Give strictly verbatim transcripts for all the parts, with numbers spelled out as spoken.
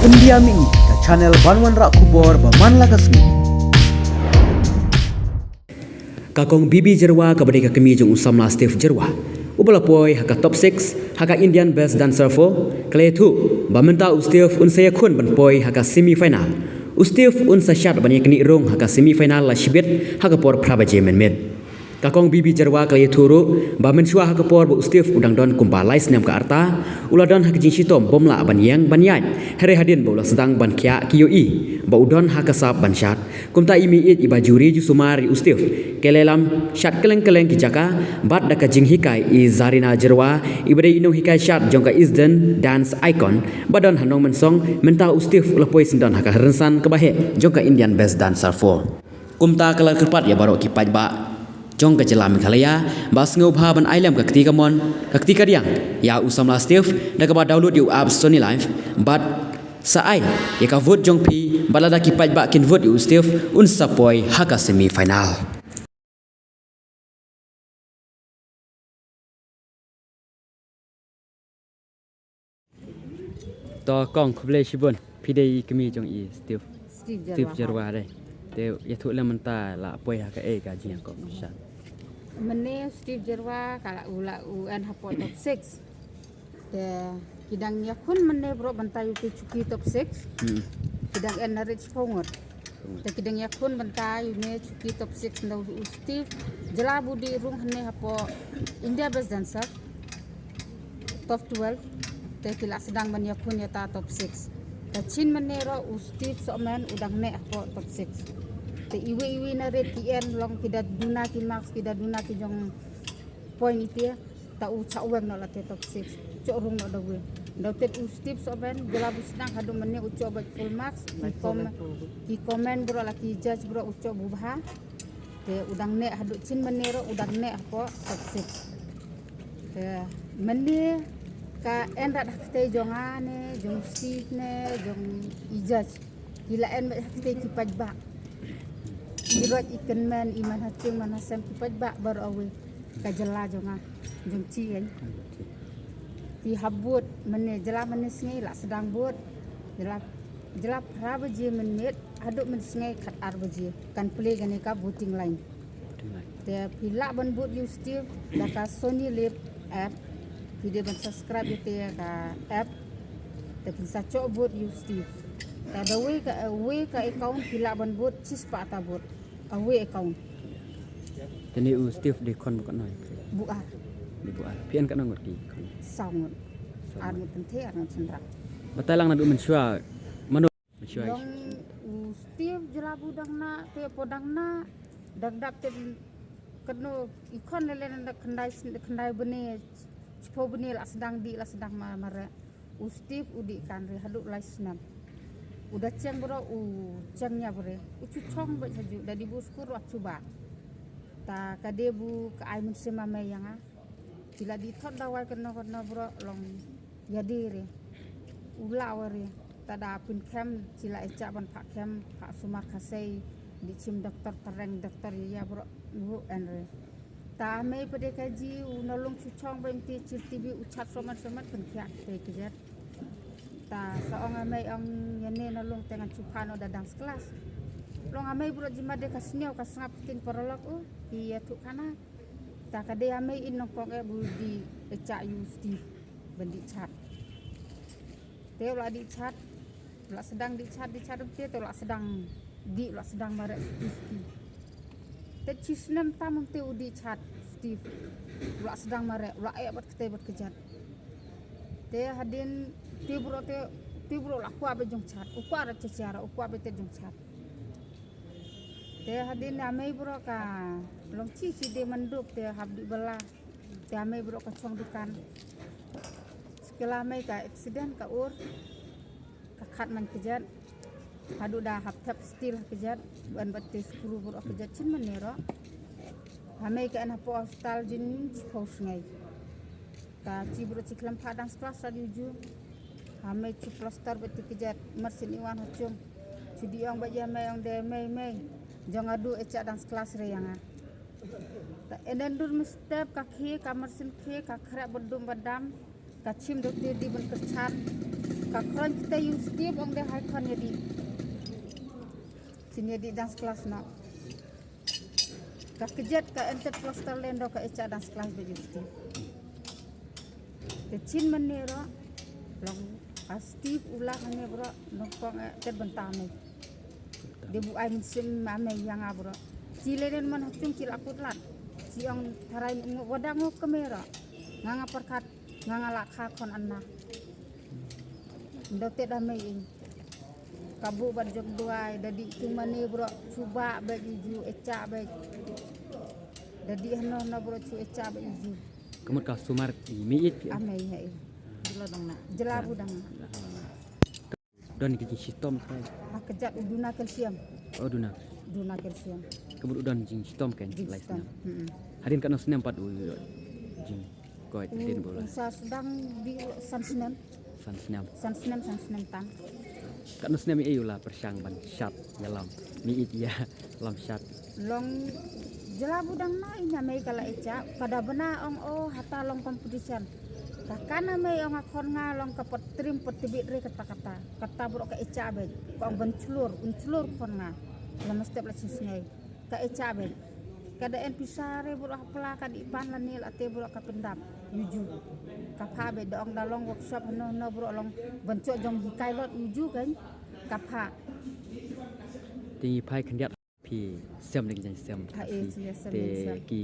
India Mini, ka channel ban wanrah khubor ba man la ka sngi. Ka Kong Bibi Jyrwa kaba dei ka kmie jong u samla Steve Jyrwa, uba la poi ha ka top six ha ka Indian Best Dancer four, ka la ïathuh ba mynta u Steve un sa ïakhun ban poi ha ka semi final. U Steve un sa shad ban ïaknieh rung ha ka semi final la shibit ha ka por phra baje mynmiet. Ka Kong Bibi Jyrwa ka la ïathuh ruh ba mynshuwa ha ka por ba u Steve u dang don kumba lai snem ka rta, u la don ha ka jingshitom bym lah ban ïeng ban ïaid, hynrei hadien ba u la sdang ban khiah ki ïohi ba u don ha ka sap ban shad. Kumta i mei ïeit iba ju ri ju sumar ïa u Steve, ka la lam shad kylleng kylleng ki jaka bad da ka jinghikai i Zarina Jyrwa, iba dei i nonghikai shad jong ka Eastern Dance Icon ba don ha Nongmynsong, mynta u Steve u la poi syndon ha ka rynsan kaba heh jong ka Indian Best Dancer four. Kumta ka la kyrpad ïa baroh ki paidbah jong ka jylla Meghalaya ba sngewbha ban ai lem ka kti kamon, ka kti kadiang ïa u samla Steve da kaba download ïa u app Sony Live bad sa ai ïa ka vote jong phi, bad lada ki paidbah kin vote ïa u Steve, un sa poi ha ka semi final. To Kong, khublei shibun. Phi dei i kmie jong i Steve. Steve Steve Jyrwa. Jyrwa dei. Te ïathuh lem mynta la poi ha kaei ka jingïakob sha. Mynne Steve Jyrwa ka la u la u en hapoh top six. Te ki dang ïakhun mynne baroh ban ïa u te chuki top six. Hmm. Ki dang en na rit shiphew ngut. Te ki dang ïakhun ban ïa u ne chuki top six, nda u Steve Jyrwa ba u dih rung hangne hapoh India Best Dancer top twelve. Te ki la sdang ban ïakhun ïa ta top six. Te chin mynne ruh u Steve Sohmen u dang neh hapoh top six. Te iwei iwei na rit ki en long ki da duna ki marks, ki da duna ki jong point ite. Ta u chah weng noh la te top six. Choh rung noh da wei. Nda u te u Steve Sohmen, jylla ba sdang haduh mynne u choh bad full marks. Ki comment, ki comment baroh la ki judge baroh u choh ba bha. Te u dang neh haduh chin mynne ruh u dang neh hapoh top six. Te mynne ka en rat ha kti jong nga ne, jong Steve ne, jong i judge. Ki la en bad ha kti ki paidbah. I roi i kynmen, i man ha chung man ha sem ki paidbah baroh awei. Ka jylla jong nga, jong chi ïa. Ki hap bud mynne, jylla mynne sngi la sdang bud. Jylla, jylla phra baje mynmiet haduh mynsngi khat ar baje kan plie kane ka voting line. Te phi lah ban bud ïa u Steve da ka Sony Live app. Phi dei ban subscribe ïa te ka app. Te phin sa choh bud ïa u Steve. Te da wei ka, wei ka account phi lah ban bud shispah ta bud. A wei account. Te ne u Steve dei khon ba katno? Bu ar. Dei bu ar. Phi en katno ngut ki khon? Saw ngut. Saw ngut. Ar ngut kynthei, ar ngut shynrang. Batai lang naduh mynshuwa. Mano mynshuwa? Long u Steve jylla ba u dang neh, te hapoh dang neh, dang dap te katno i khon lei lei na khyndai, khyndai bnai, shiphew bnai la sdang dih, la sdang ma-, mareh. U Steve u dih kan re haduh lai snem. U da cheng baroh u cheng ïa bare. U chu chong bad ha ju da dei ba u skur wa chu ba. Ta ka dei ba ka ai mynsiem ma mei ïa nga. Ki la dih thot dawai kano kano baroh long ïa dei re. U lah wa re. Ta da pyn khem ki la ïa chah ban phah khem, phah sumar khasei, dih chim doktor, tereng doktor ïa ïa baroh u en re. Ta mei pade ka ji u nalung chu chong ba imti chir tibi u chat soman soman pynkhiah te kjat. Ta sa ong a mei ong ïa ne nalung te ngan chu phah noh da dance class. Long a mei baroh ji ma de ka sniew ka sngap kin paralok u ki ïathuh khana. Ta ka dei a mei in nongpong eh ba u dih ïa chah ïa u Steve ban dih chat. Te u la dih chat, u la sdang dih chat, dih chat te u la sdang dih, u la sdang mareh suki suki. Te chi snem tam te u dih chat Steve. U la sdang mareh, u la eh bad kte bad kjat. Te hadien te baroh te, te baroh la kwah bad jong chat. U kwah ra cha cha ra, u kwah bad te jong chat. Te hadien a mei baroh ka long chi chi de manduk te hap dih bala. Te a mei baroh ka chong dukan. Skela mei ka accident ka ur. Ka khat man kjat. Haduh da hap thep steel ha kjat. Ban bat te skru baroh kjat chin man ne ro. A mei ka en hapoh hospital jin chipau sngai. Ka chi baroh chi khlem phah dance class ra di uju. A mei chu plaster bat te kjat. Mar sin iwan ha chung. Chu di ong bat ïa mei ong de mei mei. Jong adu e cha dance class re ïa nga. Ta enen dur mistep ka khie, ka mersin khie, ka khreh bad dum bad dam, ka chim dok te di ban kyrchan. Ka khron kita yu Steve ong de hai khon ïa di. Sini di dance class na. Ka kejat ka entet plaster lendo ka echa dance class ba yu Steve. Te chin mane ro long a Steve u la mane bro nongkong eh tet benta me. De bu ai mynsiem ma me ïa nga bro. Chi leden man hachung chi la kut lat. Chi ong tharai ngo wada ngo kemera. Nga nga perkat nga nga la kha khon anna. Ndo te da me ing. Kabu ban jok duai da di chung mane bro chuba ba ju echa ba. Da di hano hano bro chu echa ba ju. Kamut ka sumar i mi it pi. Ame ya i. Jela dang na. Jela bu dang na. Don ki jingshitom kai. Ha kejat u duna kalsiam. Oh duna. Duna kalsiam. Kamut u don jingshitom kai lai snem. Hmm. Hadin katno snem pat u jing koi hadin bola. Sa sedang di san snem. San snem. San snem san snem tang. Katno snem i u la pershang ban shat ïalam. Mi it ïalam shat. Long jela bu dang na i nya mei ka la echa kada bena ong oh hata long competition. Ka kana mei ong a khon nga long ka pot trim pot tibit re kata kata. Kata bro ka echa bej. Ko ong ban chlur un chlur khon nga. Lama step la chisngai. Ka echa bej. Kada en pisa re bro hapla ka di pan la nil ate bro ka pendap. Yuju. Ka pha bej da ong da long workshop no no bro long ban chok jong hikai lot yuju kan. Ka pha. Tingi phai khyndiat. Phi sem ding jeng sem. Ha, eh, chi sem ding sem. Te ki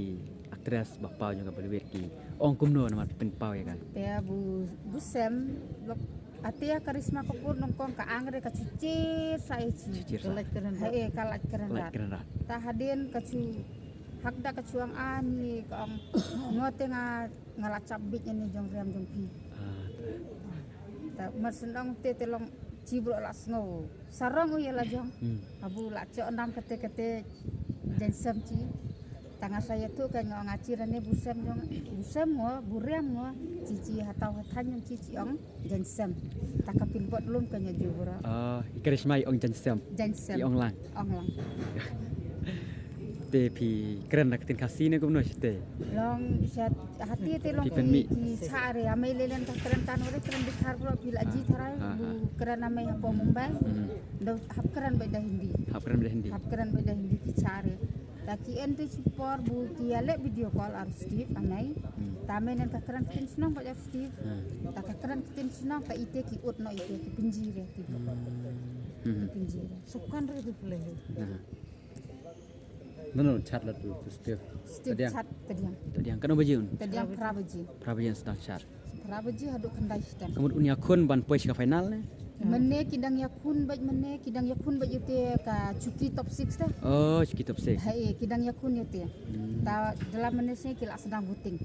actress ba pau jong ka Bollywood ki ong kumno namar pynpaw ïa ka. Te bu bu sem lok atia Karisma Kapoor nongkong ka ang re ka chuchir sa e chi. Chuchir sa. Ka lait kren. Ha, eh, ka lait kren. Lait rat. Kren rat. Ta hadien ka chu hak da ka chuang ani ka ong ngote nga nga la chap bit ïa ni jong riam jong phi. Ah, ta. Ta mar sendong te te long chi bro la sngew. Sarong u ïa la jong. Hmm. Abu la chok ndam kete kete jeng sem chi. Tanga sa ïa tu ka nga nga chi rane bu sem jong bu sem ngo bu riam ngo chi chi hatau hathan jong chi chi ong jeng sem. Ta ka pin bot lum ka nya ju bro. Ah, i Karisma i ong jeng sem. Jeng sem. I ong lang. Ong lang. Te phi kren na ka ktien Khasi ne kumno shite? Long shat hati te long ki pen mi. Ki chare amai lelen ka kren tan ore kren Dkhar bro phi la ji tharai bu kren amai hapo Mumbai. Hmm. Do hap kren bai da Hindi. Hap kren bai da Hindi. Hap kren bai da Hindi ki chare. Ta ki en te chi por bu ki ale video call ar Steve amai. Hmm. Ta amai nen ka kren ktien shnong bai ar Steve. Hmm. Ta ka kren ktien shnong ta ite ki ut no ite ki pinjire ki. Hmm. Ki pinjire. Sukan re tu pule. Hmm. Mano chat la tu, tu Steve? Steve chat tadiang. Tadiang. Katno baje un? Tadiang phra baje. Phra baje sdang chat. Phra baje haduh khyndai shiteng. Kamut un ïakhun ban poi sha ka final ne? Mynne ki dang ïakhun bad mynne ki dang ïakhun bad ïa te ka Chuki top six te. Oh, Chuki top six. Ha, eh, ki dang ïakhun ïa te. Hmm. Ta dalam mynne sne ki la sdang voting.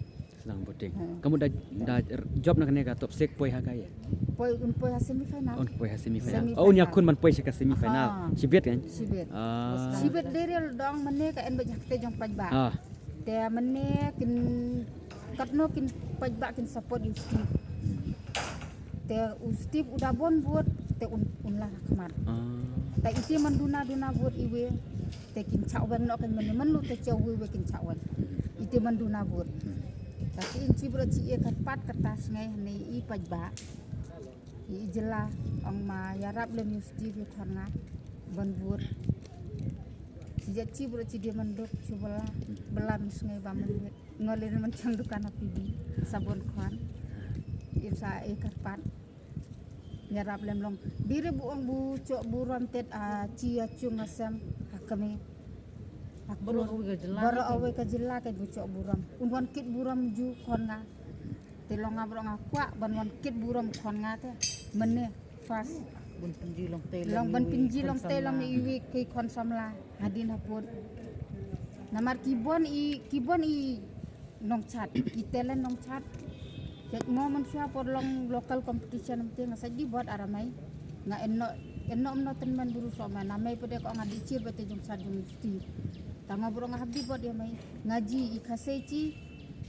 Sdang voting. Hmm. Kamut da, da jop na kane ka top six poi ha ka ïa? Poi un poi ha semi final. Un poi ha semi final. Semi final. Oh, un ïakhun ban poi sha ka semi final. Ha. Shibit kan? Shibit. Ah. Shibit dei re dong mynne ka en bad jhakte jong paidbah. Ah. Te mynne kin katno kin paidbah kin support ïa u Steve. Te u Steve u da bun vote te un, un la khmat. Ah. Te iti man duna duna vote iwe te kin chaweng no kan mynne man lu te chaw iwe kin chaweng. Hmm. Iti man duna vote. Hmm. Te in chi bro chi e khat pat kata sngai ne i paidbah. I jylla ong ma ïarap lem ïa u Steve ïa khon nga ban vote. Chi jait chi bro chi dei man duk chu bala bala min sngai ba man vote. Ngol ïa man chang dukan ha P B sabon khon. Ip sa e khat pat. Ïarap lem long. Dire bu ong bu chok burom tet a chi a chung a sem ha kane. Boro awe ka jylla. Boro awe ka jylla ka bu chok burom. Un wan kit burom ju khon nga. Te long nga bro nga kwah ban wan kit burom khon nga te. Mynne first. Ban pynji long te long ban pynji long te long iwi ki khon samla. Hadin hapon. Namar ki bon i ki bon i nongchat i talent nongchat. Kek mo man sha por long local competition te nga sa di bot aramai. Nga enno enno mno ten man buru so man amai pede ko nga di chir bete jong chat jong sti. Tanga bro nga hab di bot ya mai. Nga ji i khasei chi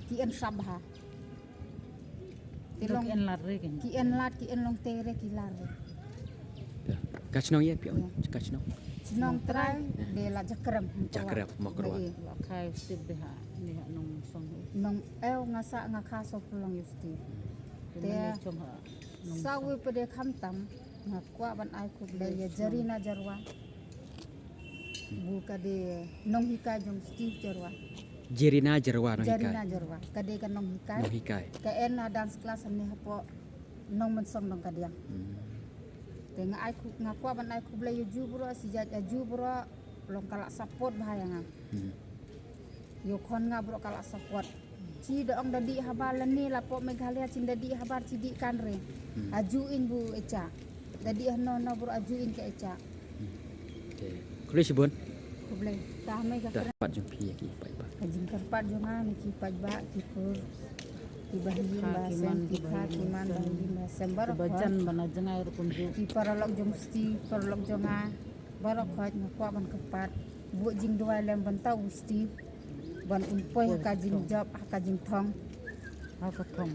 ki en sabha. Ki en lat re ki en lat ki en long te re ki lar re. Ka chnong ye pion ka chnong. Chnong trai de la jakrem. Jakrem makrwa. Khai stip de ha ni ha nong song. Nong eu nga sa nga kha so pulong yu stip. Te chong ha. Sa wi pade khamtam nga kwah ban ai khublei ïa Jarina Jarwa. Bu ka de nonghikai jong Steve Jarwa. Jarina Jarwa nonghikai. Jarina Jarwa ka de ka nonghikai. Nonghikai. Ka en na dance class ne hapoh Nongmensong Dongkadiang. Hmm. Te nga ai khu- nga kwah ban ai khublei ïa ju bro, sijat ïa ju bro long ka la support bha ïa nga. Hmm. Ïa khon nga bro ka la support. Chi da ong da dih habar lane la pok Meghalaya chin da dih habar chi dih kan re. Hmm. Aju in bu echa. Da dih hano no bro aju in ka echa. Okay. Khublei shibun. Khublei. Ta me ka Da pat jong phi ïa ki paidbah. Ka jingkyrpad jong nga ne ki paidbah ki kur ki bahaïing bahasem ki kha ki man bahaïing bahasem baroh. Bajan bana jngai rukum ju. Ki paralok jong Steve, paralok jong nga baroh khoit nga kwah ban kyrpad. Buh jingduwai lem ban tau u Steve ban un poi ha ka jingjop ha ka jingthong. Ha ka thong.